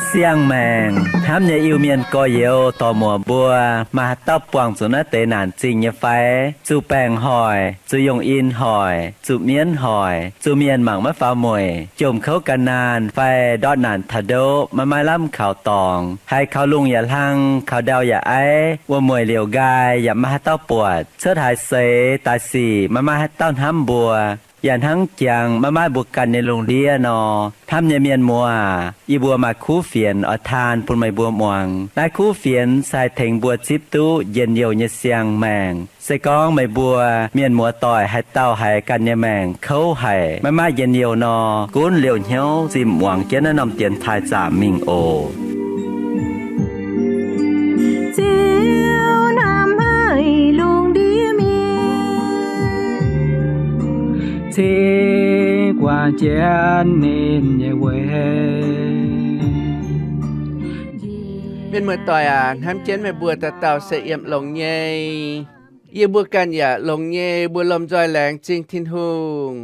Siang-maengc hnamv nyei Iu-Mienh gorx-youz dorc-muoc mbuo, maaih haaix dauh buangh zuqc naaiv deix naanc zingh nyei fai? Zuqc baengc hoic, zuqc yongh in hoic, zuqc mienv hoic, zuqc mienh mangc maiv faaux mueic, jomc kouv gan naanh fai ndortv naanc taux ndoqv, maiv maaih lamh kaux dorngx, haiz kaux lungh yaac hlang, kaux ndau yaac aiv, wuom-mueic liouc nqaai yaac maiv maaih haaix dauh buatc, cuotv haaix seix daaih sic maiv maaih haaix dauh hnamv mbuo, yaac hnangv jangx maiv maaih mbuo ganh nyei lungh ndiev nor. Hnamv nyei mienh muoz, yie mbuo maaih kuv fienx oix taan bun meih mbuo muangx. Naaiv kuv fienx se haih tengx mbuo zipv duqv njien-youh nyei siang-maengc. Se gorngv meih mbuo mienh muoz-doic haaix dauh haiz ganh nyei maengc kouv haic, maiv maaih njien-youh nor, gunv liouh hnyouv zimh muangx jienv naaiv norm dienx taaih zaamc mingh oc. Ziouv hnamv haic lungh ndiev mienh, cingx guangc jienv ninh nyei weic. Mienh muoz-doic aac, hnamv jienv meih mbuo dauh dauh se yiem longx nyei. Yie mbuo ganh yaac longx nyei, mbuo lomh nzoih laengz zingh Tin-Hungh.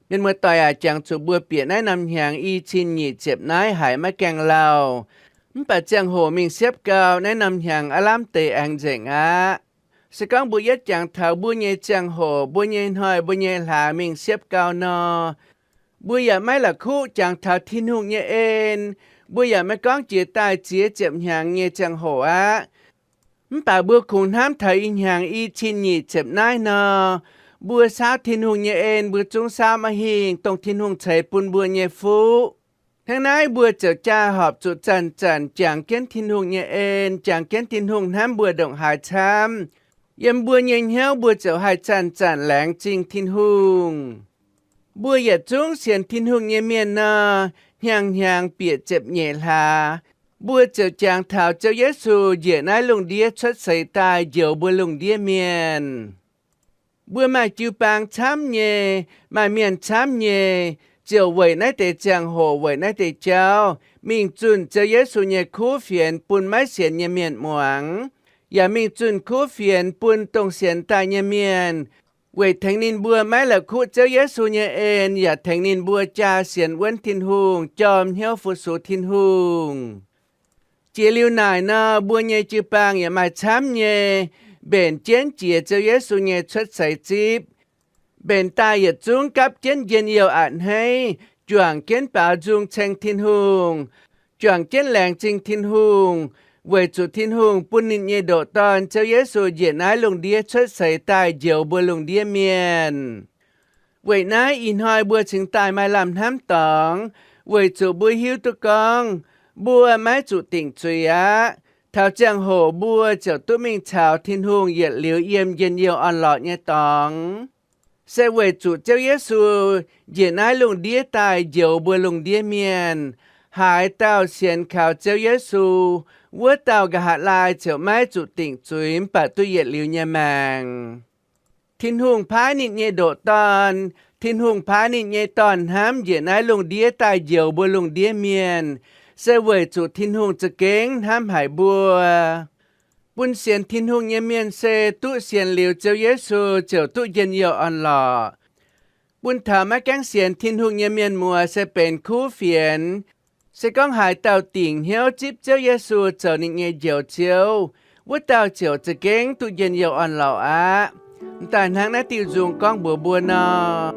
Mienh muoz-doic aac, jangx zuqc mbuo bieqc naaiv norm hnyangx i cin nyic ziepc naaiv haiz maiv gaengh lauh, mv baac ziangh hoc mingh siepv gau, naaiv norm hnyangx aav lamh deix aengx nzengc aqv. Se gorngv mbuo yietv jangx taux mbuo nyei ziangh hoc, mbuo nyei hnoi, mbuo nyei hlaax mingh siepv gau nor, mbuo yaac maiv la'kuqv jangx taux Tin-Hungh nyei en. Mbuo yaac maiv gorngv jiex daaih ziex ziepc hnyangx nyei ziangh hoc aqv. Mv baac mbuo kungx hnamv taux ih hnyangx i cin nyic ziepc naaiv nor, mbuo saauv Tin-Hungh nyei en, mbuo zungv saauv maiv hingh dongh Tin-Hungh ceix bun mbuo nyei fuqv. Hnangv naaiv mbuo ziouc jaa horpc zuqc zanc-zanc jangx jienv Tin-Hungh nyei en, jangx jienv Tin-Hungh hnamv mbuo ndongc haaix camv. Yiem mbuo nyei hnyouv mbuo ziouc haih zanc-zanc laengz zingh Tin-Hungh. Mbuo yietc zungv sienx Tin-Hungh nyei mienh nor, hnyangx-hnyangx bieqc ziepc nyeic hlaax, mbuo ziouc jangx taux Ziouv Yesu njiec naaiv lungh ndiev cuotv seix daaih njoux mbuo lungh ndiev mienh. Mbuo maaih jiu-baang camv nyei, maaih mienh camv nyei, ziouc weic naaiv deix ziangh hoc, weic naaiv deix jauv, mingh zunh Ziouv Yesu nyei kuv fienx bun maiv sienx nyei mienh muangx, yaac mingh zunh kuv fienx bun dongh sienx daaih nyei mienh, weic tengx ninh mbuo maiv la'kuqv Ziouv Yesu nyei en, yaac tengx ninh mbuo jaa sienx wuonv Tin-Hungh, jorm hnyouv fu-sux Tin-Hungh. Jiex liuz naaic nor, mbuo nyei jiu-baang yaac maaih camv nyei mbenc jienv jiex Ziouv Yesu nyei cuotv seix zipv. Mbenc daaih yietc zungv gapv jienv njien-youh a'hneiv, juangc jienv baaux nzung ceng Tin-Hungh, juangc jienv laengz zingh Tin-Hungh, weic zuqc Tin-Hungh bun ninh nyei ndoqc Dorn, Ziouv Yesu, njiec naaiv lungh ndiev cuotv seix daaih njoux mbuo lungh ndiev mienh. Weic naaiv ih hnoi mbuo cingx daaih maaih lamh hnamv dorngx, weic zuqc mbuo hiuv duqv gorngv mbuo maiv zuqc dingc zuiz aqv. Taux ziangh hoc mbuo ziouc duqv mingh caux Tin-Hungh yietc liuz yiem njien-youh orn-lorqc nyei dorngx. Se weic zuqc Ziouv Yesu njiec naaiv lungh ndiev daaih njoux mbuo lungh ndiev mienh. Haaix dauh sienx kaux Ziouv Yesu, wuov dauh nqa'haav laai ziouc maiv zuqc dingc zuiz mv baac duqv yietc liuz nyei maengc. Tin-Hungh paaiv ninh nyei ndoqc Dorn, Tin-Hungh paaiv ninh nyei Dorn hnamv njiec naaiv lungh ndiev daaih njoux mbuo lungh ndiev mienh, se weic zuqc Tin-Hungh za'gengh hnamv haic mbuo. Bun sienx Tin-Hungh nyei mienh se duqv sienx liuz Ziouv Yesu ziouc duqv njien-youh orn-lorqc. Bun taux maiv gaengh sienx Tin-Hungh nyei mienh muoz se benx kuv fienx. Se gorngv haaix dauh dingc hnyouv zipv Ziouv Yesu zoux ninh nyei Njoux Ziouv, wuov dauh ziouc za'gengh duqv njien-youh orn-lorqc aqv. M'daaih hnangv naaiv diuh nzung gorngv mbuox mbuo nor.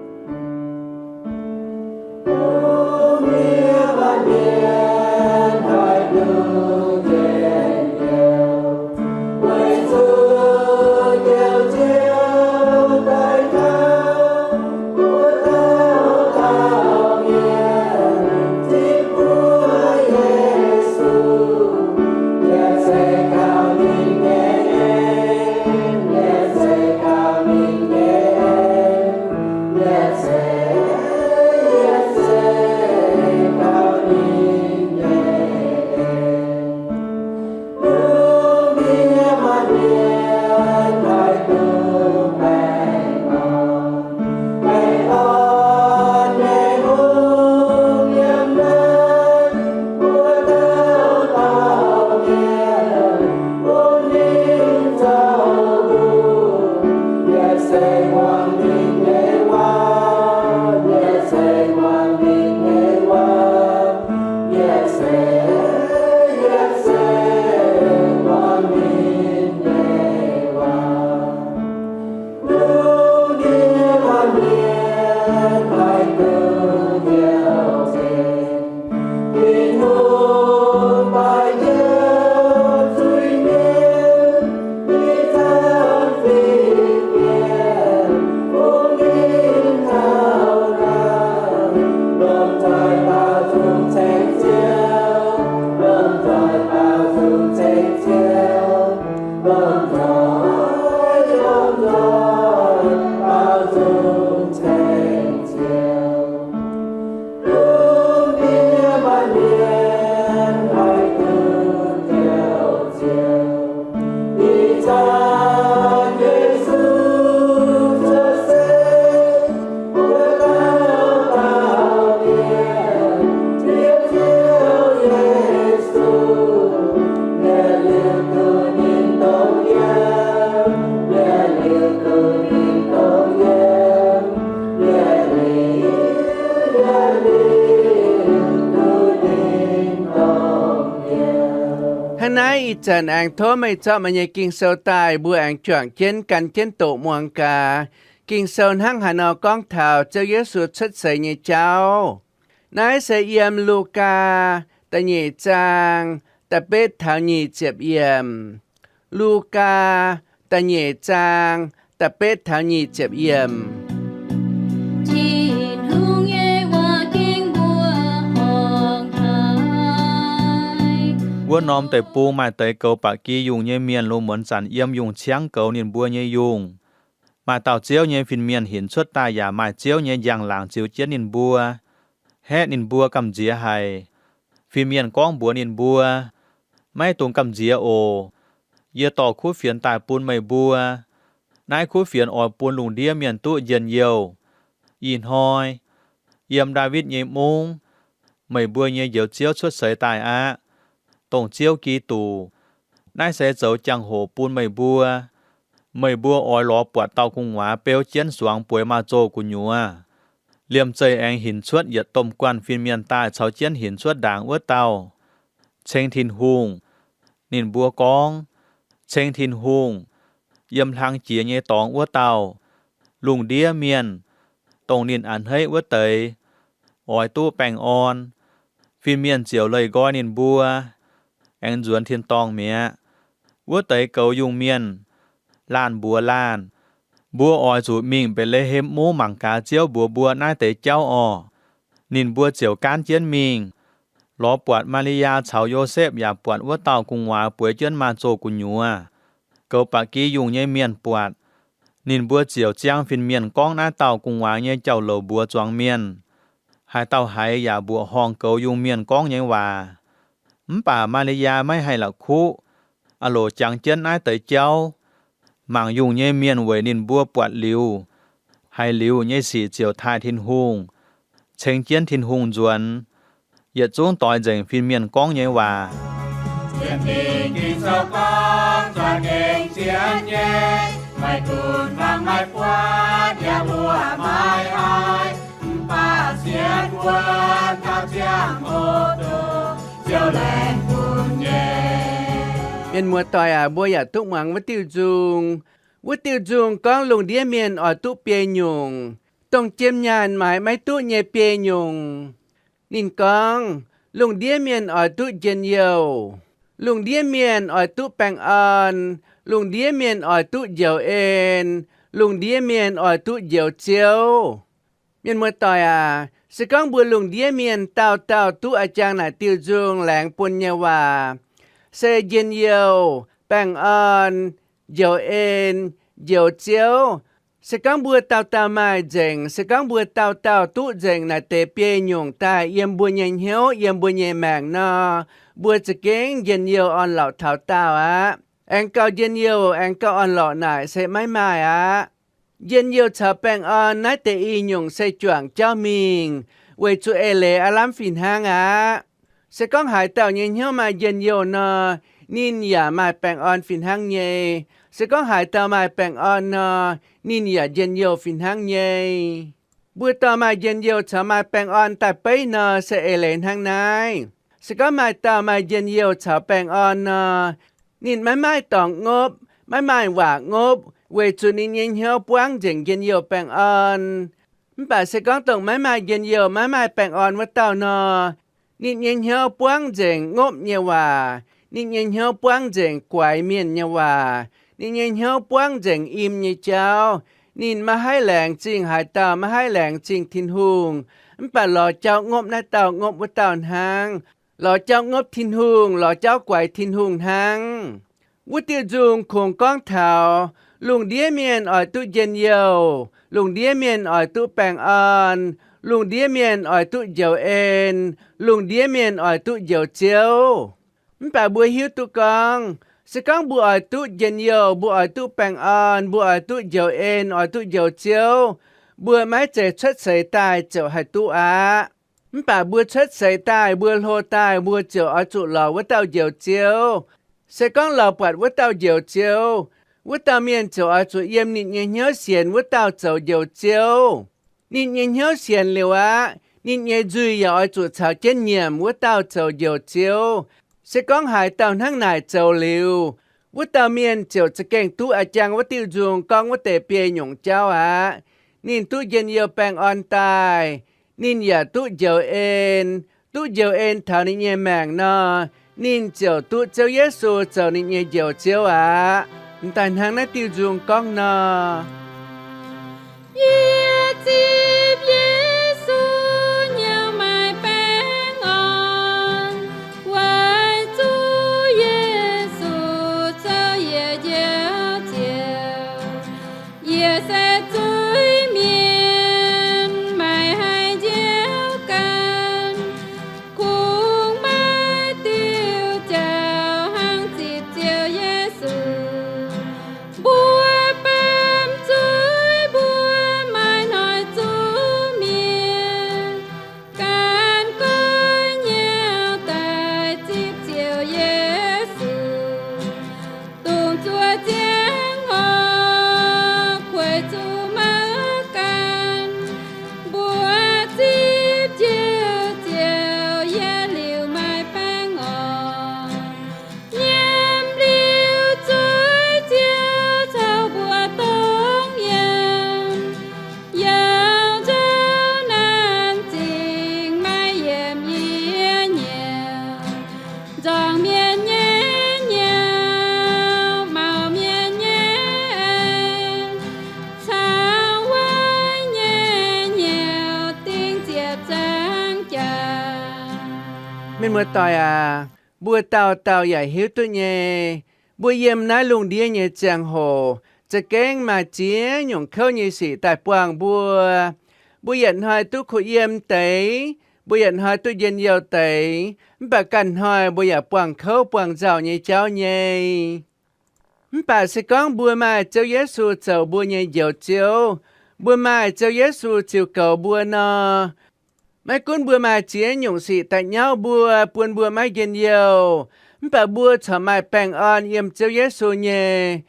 Hnangv naaiv ih zanc aengx tov meih zorqv meih nyei Ging-Sou daaih, mbuo aengx juangc jienv gan jienv doqc muangx gaax. Ging-Sou hnangv haaix nor gorngv taux Ziouv Yesu cuotv seix nyei jauv. Naaiv se yiem Lugaa da'nyeic zaang da'betv taux nyic ziepc yiemc. Lugaa da'nyeic zaang da'betv taux nyic ziepc yiemc. Tin-Hungh nyei waac ging mbuo horngc haic. Wuov norm deic-bung maaih deix goux ba'gi yungh nyei mienh lungh muonz zanc yiem yungh ciangv goux ninh mbuo nyei yungh. Maaih dauh Ziouv nyei fin-mienh hinc cuotv daaih yaac maaih Ziouv nyei njang-laangc ziux jienv ninh mbuo, haeqv ninh mbuo gamh nziex haic. Fin-mienh gorngv mbuox ninh mbuo, maiv dungx gamh nziex oc. Yie dorh kuv fienx daaih bun meih mbuo. Naaiv kuv fienx oix bun lungh ndiev mienh duqv njien-youh. Ih hnoi, yiem Ndaawitv nyei mungv, meih mbuo nyei Njoux Ziouv cuotv seix daaih aqv, dongh Ziouv Giduc. Naaiv se zoux jangx-hoc bun meih mbuo. Meih mbuo oix lorz buatc dauh gu'nguaaz beu jienv suangx bueix maaz-zoh gu'nyuoz. Liemh zeih aengx hinc cuotv yietc domh guanh fin-mienh daaih caux jienv hinc cuotv ndaangc wuov dauh. Ceng Tin-Hungh. Ninh mbuo gorngv, Ceng Tin-Hungh, yiem hlang jiex nyei dorngx wuov dauh. Lungh ndiev mienh, dongh ninh a'hneiv wuov deix, oix duqv baengh orn. Fin-mienh ziouc leih nqoi ninh mbuo, aengx nzuonx tin-dorngh mi'aqv. Wuov deix goux yungh mienh laanh mbuox laanh, Mbuo oix zuqc mingh Mbetc^le^hem mungv mangc gaax Ziouv mbuox mbuo naaiv deix jauv orqc. Ninh mbuo ziouc gaanv jienv mingh, lorz buatc Maa^li^yaa caux Yosepv yaac buatc wuov dauh gu'nguaaz bueix jienv maaz-zoh gu'nyuoz. Goux ba'gi yungh nyei mienh buatc, ninh mbuo ziouc ziang fin-mienh gorngv naaiv dauh gu'nguaaz nyei jauv-louc mbuox zuangx mienh. Haaix dauh haiz yaac mbuoqc horngh goux yungh mienh gorngv nyei waac. Mv baac Maa^li^yaa maiv haih la'kuqv, a'loc jangx jienv naaiv deix jauv. Mangc yungh nyei mienh weic ninh mbuo buatc liuz, haiz liuz nyei sic ziouc taaih Tin-Hungh, ceng jienv Tin-Hungh nzuonx. Yietc zungv doix nzengc fin-mienh gorngv nyei waac. Zien Mingh Ging-Sou gorngv, zuangx gengh zien nyei, maiv gunv mangc maiv buatc yaac mbuoqc maiv haiz, mv baac sienx wuonx taux ziangh hoc dongh Ziouv laengz bun nyei. Mienh muoz-doic aac, mbuo yaac duqv muangx wuov diuh nzung. Wuov diuh nzung gorngv lungh ndiev mienh oix duqv biei nyungc, dongh jiem nyaanh maaiz maiv duqv nyei biei nyungc. Ninh gorngv, lungh ndiev mienh oix duqv njien-youh, lungh ndiev mienh oix duqv baengh orn, lungh ndiev mienh oix duqv njoux en, lungh ndiev mienh oix duqv njoux Ziouv. Mienh muoz-doic aac, se gorngv mbuo lungh ndiev mienh dauh dauh duqv a'jang naaic diuh nzung laengz bun nyei waac, se njien-youh, baengh orn, njoux en, njoux Ziouv, se gorngv mbuo dauh dauh maaih nzengc, se gorngv mbuo dauh dauh duqv nzengc naaic deix biei nyungc daaih yiem mbuo nyei hnyouv, yiem mbuo nyei maengc nor, mbuo za'gengh njien-youh orn-lorqc taux daauh aqv. Aengx gauh njien-youh, aengx gauh orn-lorqc naaic se maiv maaih aqv. Njien-youh caux baengh orn naaiv deix i nyungc se juangc jauv mingh, weic zuqc eix leiz aav lamh fih hnangv aqv. Se gorngv haaix dauh nyei hnyouv maaih njien-youh nor, ninh yaac maaih baengh orn fih hnangv nyei. Se gorngv haaix dauh maaih baengh orn nor, ninh yaac njien-youh fih hnangv nyei. Mbuo dorh maaih njien-youh caux maaih baengh orn daaih beiv nor, se eix leiz hnangv naaiv. Se gorngv maaih dauh maaih njien-youh caux baengh orn nor, ninh maiv maaih dorngx ngopv, maiv maaih waac ngopv, weic zuqc ninh nyei hnyouv buangv nzengc njien-youh baengh orn. Mv baac se gorngv dongh maiv maaih njien-youh, maiv maaih baengh orn wuov dauh nor, ninh nyei hnyouv buangv nzengc ngopv nyei waac, ninh nyei hnyouv buangv nzengc guaix mienh nyei waac, ninh nyei hnyouv buangv nzengc im nyei jauv. Ninh maiv haih laengz zingh haaix dauh, maiv haih laengz zingh Tin-Hungh, mv baac lorz jauv ngopv naaiv dauh ngopv wuov dauh hnangv, lorz jauv ngopv Tin-Hungh, lorz jauv guaix Tin-Hungh hnangv. Wuov diuh nzung kungx gorngv taux lungh ndiev mienh oix duqv njien-youh, lungh ndiev mienh oix duqv baengh orn, lungh ndiev mienh oix duqv njoux en, lungh ndiev mienh oix duqv njoux Ziouv. Mv baac mbuo hiuv duqv gorngv, se gorngv mbuo oix duqv njien-youh, mbuo oix duqv baengh orn, mbuo oix duqv njoux en, oix duqv njoux Ziouv, mbuo maiv zeiz cuotv seix daaih ziouc haih duqv aqv. Mv baac mbuo cuotv seix daaih, mbuo hlo daaih, mbuo ziouc oix zuqc lorz wuov dauh Njoux Ziouv. Se gorngv lorz buatc wuov dauh Njoux Ziouv, wuov dauh mienh ziouc oix zuqc yiem ninh nyei hnyouv sienx wuov dauh zoux Njoux Ziouv. Ninh nyei hnyouv sienx liuz aqv, ninh nyei nzuih yaac oix zuqc caux jienv nyiemc wuov dauh zoux Njoux Ziouv. Se gorngv haaix dauh hnangv naaic zoux liuz, wuov dauh mienh ziouc za'gengh duqv a'jang wuov diuh nzung gorngv wuov deix biei nyungc jauv aqv. Ninh duqv njien-youh baengh orn daaih, ninh yaac duqv njoux en, duqv njoux en taux ninh nyei maengc nor, ninh ziouc duqv Ziouv Yesu zoux ninh nyei Njoux Ziouv aqv. M'daaih hnangv naaiv diuh nzung gorngv nor. Yie zipv Yesu nyei maaih baengh orn, weic zuqc Yesu zoux yie Njoux Ziouv. Yie se zuiz-mienh, maiv haih njiec ganh, kungx maaih diuh jauv hnangv zipv Ziouv Yesu. Mbuo baamh zuiz mbuo maaih hnoi zuqc mienh, gan goiv nyauv daaih zipv Ziouv Yesu. Dongh zuov ziangh hoc kueix zuqc maiv gan, mbuo zipv Njoux Ziouv yiem liuz maaih baengh orn. Nyiemc liuz zuiz Ziouv caux mbuo dongh yiem, yaac nzauh nanv zingh maiv yiem yie nyei. Nzorngc mienh nyei nyauv, maux mienh nyei en, caux wuov nyei nyauv dingh ziepc zangv jaax. Mienh muoz-doic aac, mbuo dauh dauh yaac hiuv duqv nyei, mbuo yiem naaiv lungh ndiev nyei ziangh hoc za'gengh maaih ziex nyungc kouv nyei sic daaih buangh mbuo. Mbuo yietc hnoi duqv kuh yiem deix, mbuo yietc hnoi duqv njien-youh deix, mv baac ganh hnoi mbuo yaac buangh kouv buangh nzauh nyei jauv nyei. Mv baac se gorngv mbuo maaih Ziouv Yesu zoux mbuo nyei Njoux Ziouv, mbuo maaih Ziouv Yesu ziux goux mbuo nor, maiv gunv mbuo maaih ziex nyungc sic daaih nyauv mbuo, bun mbuo maiv njien-youh, mv baac mbuo corc maaih baengh orn yiem Ziouv Yesu nyei,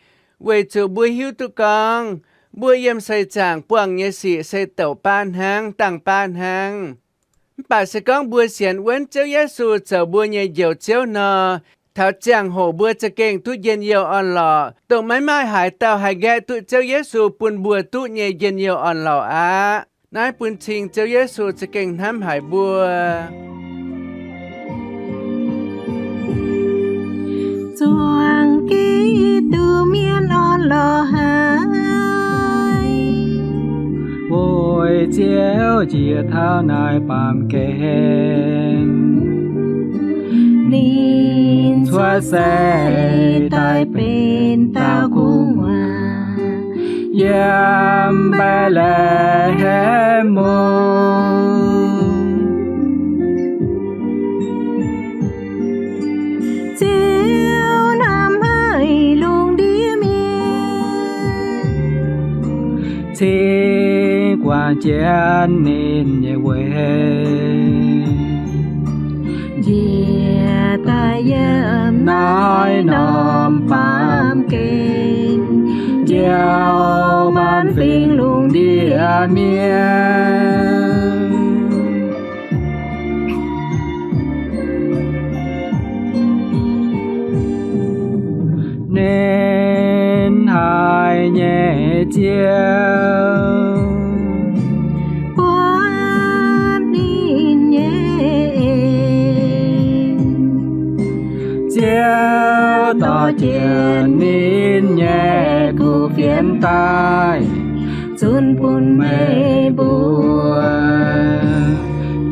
weic zuqc mbuo hiuv duqv gorngv mbuo yiem seix zaangc buangh nyei sic se douc baav hnangv, dangh baav hnangv. Mv baac se gorngv mbuo sienx wuonv Ziouv Yesu zoux mbuo nyei Njoux Ziouv nor, taux ziangh hoc mbuo za'gengh duqv njien-youh orn-lorqc, dongh maiv maaih haaix dauh haih nqaeqv duqv Ziouv Yesu bun mbuo duqv nyei njien-youh orn-lorqc aqv. Naaiv bun cing Ziouv Yesu za'gengh hnamv haic mbuo. Zuangx Giduc mienh orn-lorqc haic, weic Ziouv njiec taux naaiv baamh gen. Ninh cuotv seix daaih benx dauh gu'nguaaz yiem Mbetc^le^hem Mungv. Ziouv hnamv haic lungh ndiev mienh, cingx guangc jienv ninh nyei weic, njiec daaih yiem naaiv norm baamh gen, njoux maanc fingx lungh ndiev mienh. Ziouv buatc ninh nyei en. Ziouv dorh jienv ninh nyei kuv fienx daaih, zunc bun meih mbuo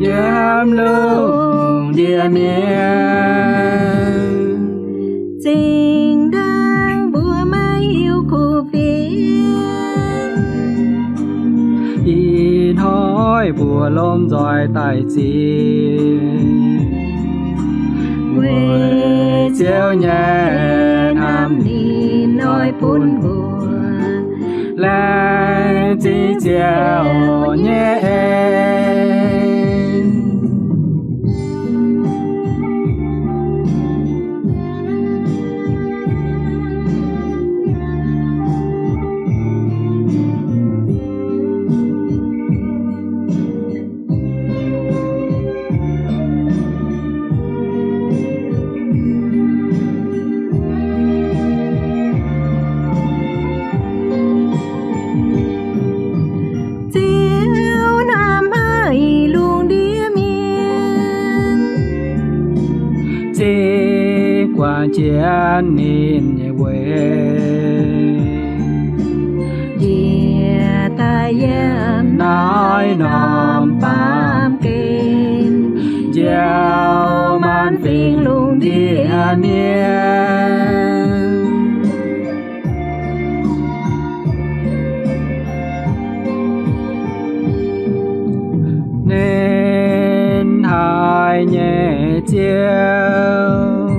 yiem lungh ndiev mienh. Zinh ndaangc mbuo maiv hiuv kuv fienx, ih hnoi mbuo lomh nzoih daaih zingh, weic Ziouv nyei hnamv ninh oix bun mbuo laengz zingh Ziouv nyei en. Ziouv hnamv haic lungh ndiev mienh, zingh guangc jienv ninh nyei weic, njiec daaih yiem naaiv norm baamh gen, njoux maanc fingx lungh ndiev mienh. Nen haic nyei Ziouv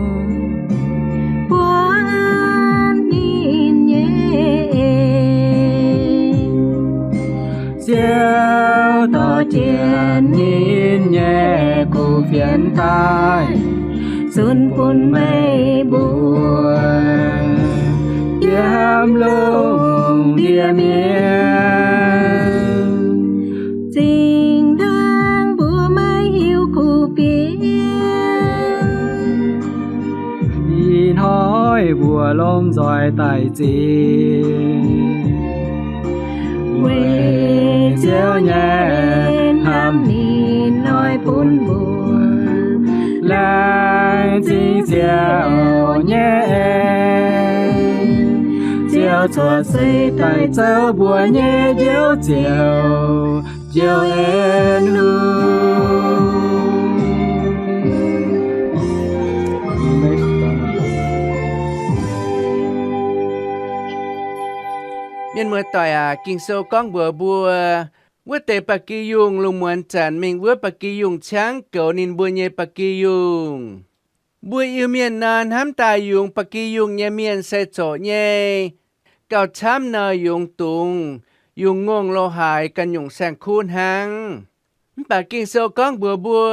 buatc ninh nyei en. Ziouv dorh jienv ninh nyei kuv fienx daaih, zunc bun meih mbuo yiem lungh ndiev mienh. Zinh ndaangc mbuo maiv hiuv kuv fienx, ih hnoi mbuo lomh nzoih daaih zingh, weic Ziouv nyei hnamv ninh oix bun mbuo laengz zingh Ziouv nyei en. Ziouv cuotv seix daaih zoux mbuo nyei Njoux Ziouv, Njoux En Lungh. Mienh muoz-doic aac, Ging-Sou gorngv mbuox mbuo, wuov deix ba'gi yungh lungh muonz zanc mingh wuov ba'gi yungh ciangv goux ninh mbuo nyei ba'gi yungh. Mbuo Iu-Mienh nor, hnamv daaih yungz ba'gi yungh nyei mienh se zoqc nyei, gauh camv nor yungz dungz, yungz ngongh lo haaix ganh nyungc saeng-kuv hnangv. Mv baac Ging-Sou gorngv mbuox mbuo,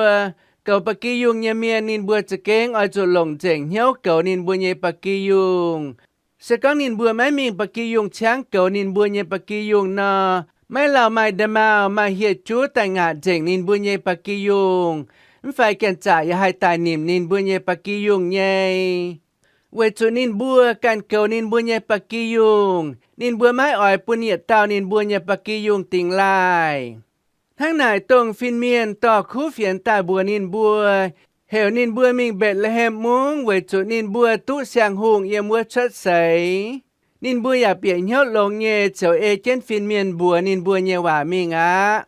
goux ba'gi yungh nyei mienh ninh mbuo za'gengh oix zuqc longc nzengc hnyouv goux ninh mbuo nyei ba'gi yungh. Se gorngv ninh mbuo maiv mingh ba'gi yungh ciangv goux ninh mbuo nyei ba'gi yungh nor, maiv lauh maaih nda'maauh maaih hieh juv daaih ngaatc nzengc ninh mbuo nyei ba'gi yungh, mv fai janx-zaqc yaac haih daic nimc ninh mbuo nyei ba'gi yungh nyei. Weic zuqc ninh mbuo ganh goux ninh mbuo nyei ba'gi yungh, ninh mbuo maiv oix bun yietc dauh ninh mbuo nyei ba'gi yungh dingx laaih. Hnangv naaic, dongh fin-mienh dorh kuv fienx daaih mbuox ninh mbuo, heuc ninh mbuo mingh Mbetc^le^hem Mungv weic zuqc ninh mbuo duqv siang-hungh yiem wuov cuotv seix. Ninh mbuo yaac bieqc hnyouv longx nyei ziouc ei jienv fin-mienh mbuox ninh mbuo nyei waac mingh aqv.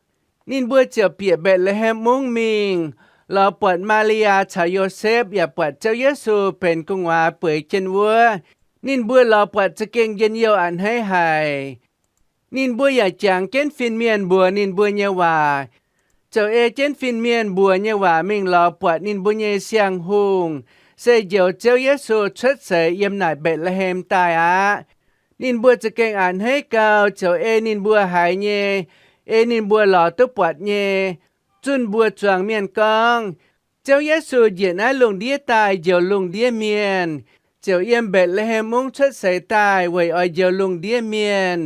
Ninh mbuo ziouc bieqc Mbetc^le^hem Mungv mingh, lorz buatc Maa^li^yaa caux Yosepv yaac buatc Ziouv Yesu benx gu'nguaaz bueix jienv wuov. Ninh mbuo lorz buatc za'gengh njien-youh a'hneiv haic. Ninh mbuo yaac jangx jienv fin-mienh mbuox ninh mbuo nyei waac, ziouc ei jienv fin-mienh mbuox nyei waac mingh lorz buatc ninh mbuo nyei siang-hungh, se njoux Ziouv Yesu cuotv seix yiem naaic Mbetc^le^hem daaih aqv. Ninh mbuo za'gengh a'hneiv gau, ziouc ei ninh mbuo haiz nyei, ei ninh mbuo lorz duqv buatc nyei, zunh mbuo zuangx mienh gorngv, Ziouv Yesu njiec naaiv lungh ndiev daaih njoux lungh ndiev mienh, ziouc yiem Mbetc^le^hem Mungv cuotv seix daaih weic oix njoux lungh ndiev mienh,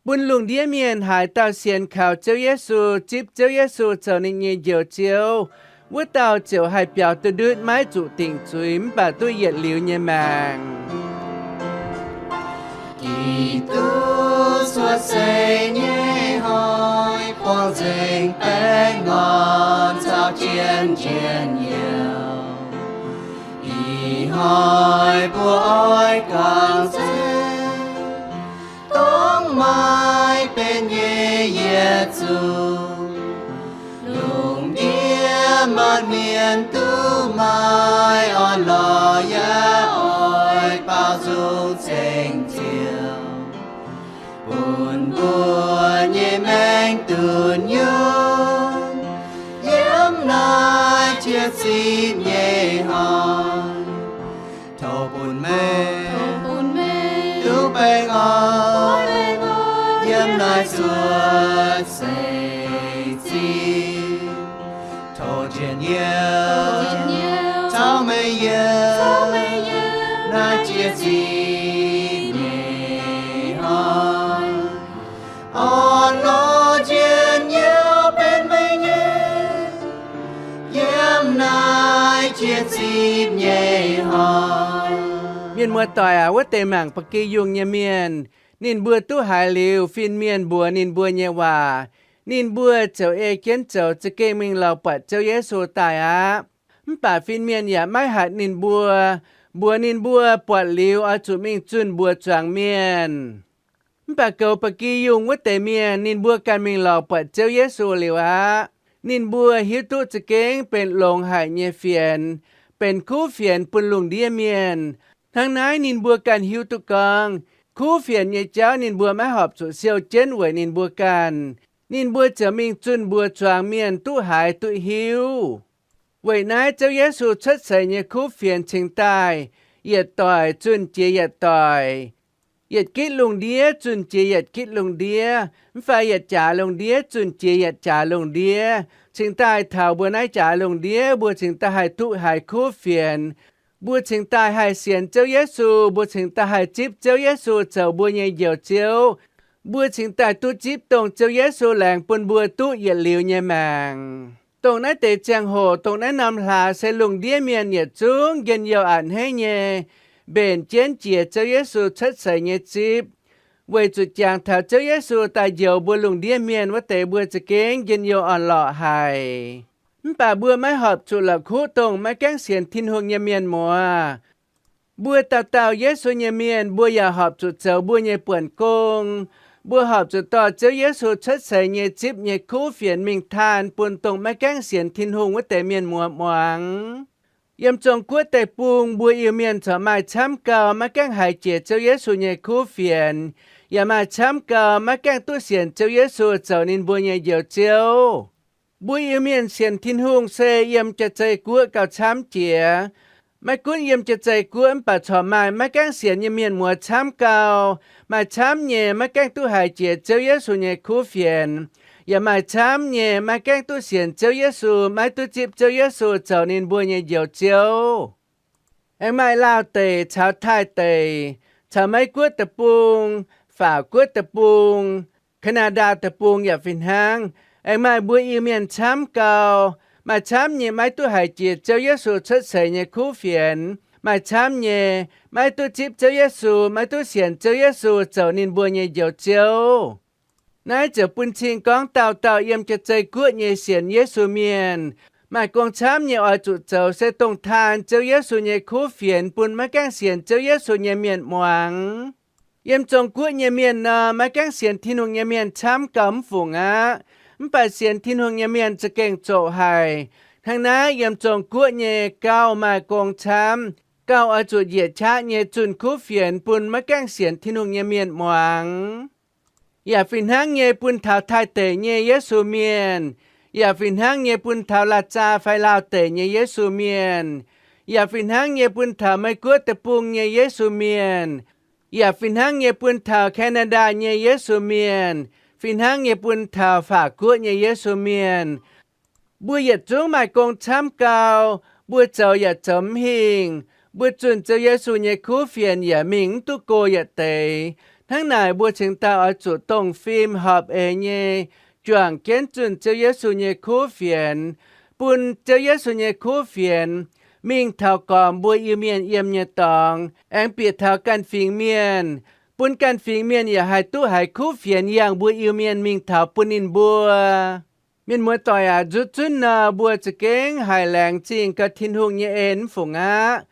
bun lungh ndiev mienh haaix dauh sienx kaux Ziouv Yesu, zipv Ziouv Yesu zoux ninh nyei Njoux Ziouv, wuov dauh ziouc haih biaux duqv ndutv maiv zuqc dingc zuiz mv baac duqv yietc liuz nyei maengc. Giduc Cuotv seix nyei hnoi buangh nzengc baengh orn caux jienv njien-youh. Ih hnoi mbuo oix gangx zeiv dongh maaih benx nyei yietc zungv. Lungh ndiev maanc mienh duqv maaih orn-lorqc yaac oix baaux nzung ceng Ziouv, bun mbuo nyei maengc dunh yungz yiem naaiv jiex zipv nyei hnoi. Tov bun meih duqv baengh orn yiem naaiv cuotv seix zingh. Tov njien-youh caux meih yiem naaiv jiex zipv nyei hnoi. Orn-lorqc njien-youh benx meih nyei yiem naaiv jiex zipv nyei hnoi. Mienh muoz-doic aac, wuov deix mangc ba'gi yungh nyei mienh, ninh mbuo duqv haiz liuz fin-mienh mbuox ninh mbuo nyei waac, ninh mbuo ziouc ei jienv zoux za'gengh mingh lorz buatc Ziouv Yesu daaih aqv. Mv baac fin-mienh yaac maiv hatc ninh mbuo, mbuox ninh mbuo buatc liuz oix zuqc mingh zunh mbuox zuangx mienh. Mv baac goux ba'gi yungh wuov deix mienh, ninh mbuo ganh mingh lorz buatc Ziouv Yesu liuz aqv, ninh mbuo hiuv duqv za'gengh benx longx haic nyei fienx, benx kuv fienx bun lungh ndiev mienh. Hnangv naaiv ninh mbuo ganh hiuv duqv gorngv, kuv fienx nyei jauv ninh mbuo maiv horpc zuqc siou jienv weic ninh mbuo ganh. Ninh mbuo ziouc mingh zunh mbuox zuangx mienh duqv haiz duqv hiuv. Weic naaiv Ziouv Yesu cuotv seix nyei kuv fienx cingx daaih yietc doic zunh jiex yietc doic, yietc gitv lungh ndiev zunh jiex yietc gitv lungh ndiev, mv fai yietc jaax lungh ndiev zunh jiex yietc jaax lungh ndiev, cingx daaih taux mbuo naaiv jaax lungh ndiev mbuo cingx daaih haih duqv haiz kuv fienx. Mbuo cingx daaih haih sienx Ziouv Yesu, mbuo cingx daaih haih zipv Ziouv Yesu zoux mbuo nyei Njoux Ziouv. Mbuo cingx daaih duqv zipv dongh Ziouv Yesu laengz bun mbuo duqv yietc liuz nyei maengc. Dongh naaiv deix ziangh hoc, dongh naaiv norm hlaax se lungh ndiev mienh yietc zungv njien-youh a'hneiv nyei mbenc jienv jiex Ziouv Yesu cuotv seix nyei zipv, weic zuqc jangx taux Ziouv Yesu daaih njoux mbuo lungh ndiev mienh wuov deix mbuo za'gengh njien-youh orn-lorqc haic. Mv baac mbuo maiv horpc zuqc la'kuqv dongh maiv gaengh sienx Tin-Hungh nyei mienh muoz. Mbuo dauh dauh Yesu nyei mienh, mbuo yaac horpc zuqc zoux mbuo nyei buonc gong. Mbuo horpc zuqc dorh Ziouv Yesu cuotv seix nyei zipv nyei kuv fienx mingh taan bun dongh maiv gaengh sienx Tin-Hungh wuov deix mienh muoz muangx. Yiem Zong-Guoqv deic-bung mbuo Iu-Mienh corc maaih camv gau maiv gaengh haiz jiex Ziouv Yesu nyei kuv fienx, yaac maaih camv gau maiv gaengh duqv sienx Ziouv Yesu zoux ninh mbuo nyei Njoux Ziouv. Mbuo Iu-Mienh sienx Tin-Hungh se yiem Jaa-Zei Guoqv gauh camv jiex. Maiv gunv yiem Jaa-Zei Guoqv mv baac corc maaih maiv gaengh sienx nyei mienh muoz camv gau. Maaih camv nyei maiv gaengh duqv haiz jiex Ziouv Yesu nyei kuv fienx, yaac maaih camv nyei maiv gaengh duqv sienx Ziouv Yesu, maiv duqv zipv Ziouv Yesu zoux ninh mbuo nyei Njoux Ziouv. Aengx maaih Laauh deic caux Taiv deic caux Meiv Guoqv deic-bung, Faatv Guoqv deic-bung, Canada deic-bung yaac fih hnangv. Aengx maaih mbuo Iu-Mienh camv gau. Maaih camv nyei maiv duqv haiz jiex Ziouv Yesu cuotv seix nyei kuv fienx. Maaih camv nyei maiv duqv zipv Ziouv Yesu, maiv duqv sienx Ziouv Yesu zoux ninh mbuo nyei Njoux Ziouv. Naaiv ziouc bun cing gorngv dauh dauh yiem Jaa-Zei Guoqv nyei sienx Yesu mienh maaih gong camv nyei oix zuqc zoux se dongh taan Ziouv Yesu nyei kuv fienx bun maiv gaengh sienx Ziouv Yesu nyei mienh muangx. Yiem Zong-Guoqv nyei mienh nor, maiv gaengh sienx Tin-Hungh nyei mienh camv gau mv fungc aqv. Mv baac sienx Tin-Hungh nyei mienh za'gengh zoqc haic. Hnangv naaiv yiem Zong-Guoqv nyei gauh maaih gong camv, gauh oix zuqc njiec qaqv nyei zunh kuv fienx bun maiv gaengh sienx Tin-Hungh nyei mienh muangx. Yaac fih hnangv nyei bun taux Taiv deic nyei Yesu mienh, yaac fih hnangv nyei bun taux Laauh deic fai Laauh deic nyei Yesu mienh, yaac fih hnangv nyei bun taux Meiv Guoqv deic-bung nyei Yesu mienh, yaac fih hnangv nyei bun taux Canada nyei Yesu mienh, fih hnangv nyei bun taux Faatv Guoqv nyei Yesu mienh. Mbuo yietc zungv maaih gong camv gau. Mbuo zoux yaac zoux mv hingh. Mbuo zunh Ziouv Yesu nyei kuv fienx yaac mingh mv duqv go yietc deix. Hnangv naaic mbuo cingx daaih oix zuqc dongh fim horpc eix nyei juangc jienv zunh Ziouv Yesu nyei kuv fienx, bun Ziouv Yesu nyei kuv fienx mingh taux gormx mbuo Iu-Mienh yiem nyei dorngx, aengx bieqc taux ganh fingx mienh, bun ganh fingx mienh yaac haih duqv haiz kuv fienx yangh mbuo Iu-Mienh mingh taux bun ninh mbuo. Mienh muoz-doic aac, nzutv zunv nor, mbuo za'gengh haiz laengz zingh gau Tin-Hungh nyei en mv fungc aqv.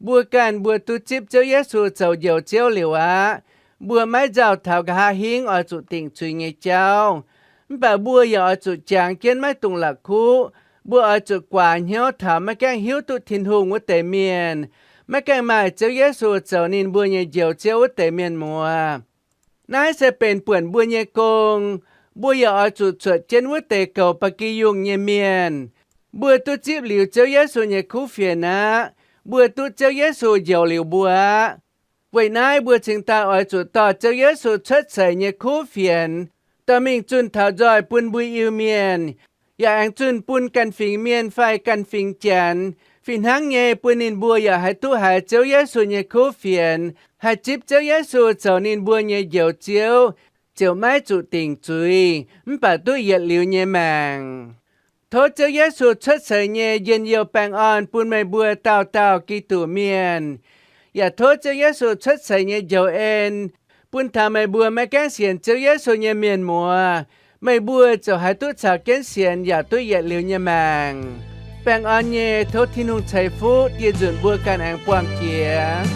Mbuo ganh mbuo duqv zipv Ziouv Yesu zoux Njoux Ziouv liuz aqv, mbuo maiv nzauh taux nqa'haav hingv oix zuqc dingc zuiz nyei jauv. Mv baac mbuo yaac oix zuqc jangx jienv maiv dungx la'kuqv. Mbuo oix zuqc guaax hnyouv taux maiv gaengh hiuv duqv Tin-Hungh wuov deix mienh, maiv gaengh maaih Ziouv Yesu zoux ninh mbuo nyei Njoux Ziouv wuov deix mienh muoz. Naaiv se benx buonc mbuo nyei gong. Mbuo yaac oix zuqc cuotv jienv wuov deix goux ba'gi yungh nyei mienh. Mbuo duqv zipv liuz Ziouv Yesu nyei kuv fienx aqv. Mbuo duqv Ziouv Yesu njoux liuz mbuo aqv. Weic naaiv mbuo cingx daaih oix zuqc dorh Ziouv Yesu cuotv seix nyei kuv fienx dorh mingh zunh taux nzoih bun mbuo Iu-Mienh, yaac aengx zunh bun ganh fingx mienh fai ganh fingx Janx. Fih hnangv nyei, bun ninh mbuo yaac haih duqv haiz Ziouv Yesu nyei kuv fienx, haih zipv Ziouv Yesu zoux ninh mbuo nyei Njoux Ziouv, ziouc maiv zuqc dingc zuiz, mv baac duqv yietc liuz nyei maengc. Tov Ziouv Yesu cuotv seix nyei njien-youh baengh orn bun meih mbuo dauh dauh Giduc mienh. Yaac tov Ziouv Yesu cuotv seix nyei njoux en bun taux meih mbuo maiv gaengh sienx Ziouv Yesu nyei mienh muoz, meih mbuo ziouc haih duqv caux jienv sienx yaac duqv yietc liuz nyei maengc. Baengh orn nyei, tov Tin-Hungh ceix fuqv dieh nzunc mbuo ganh aengx buangh jiex.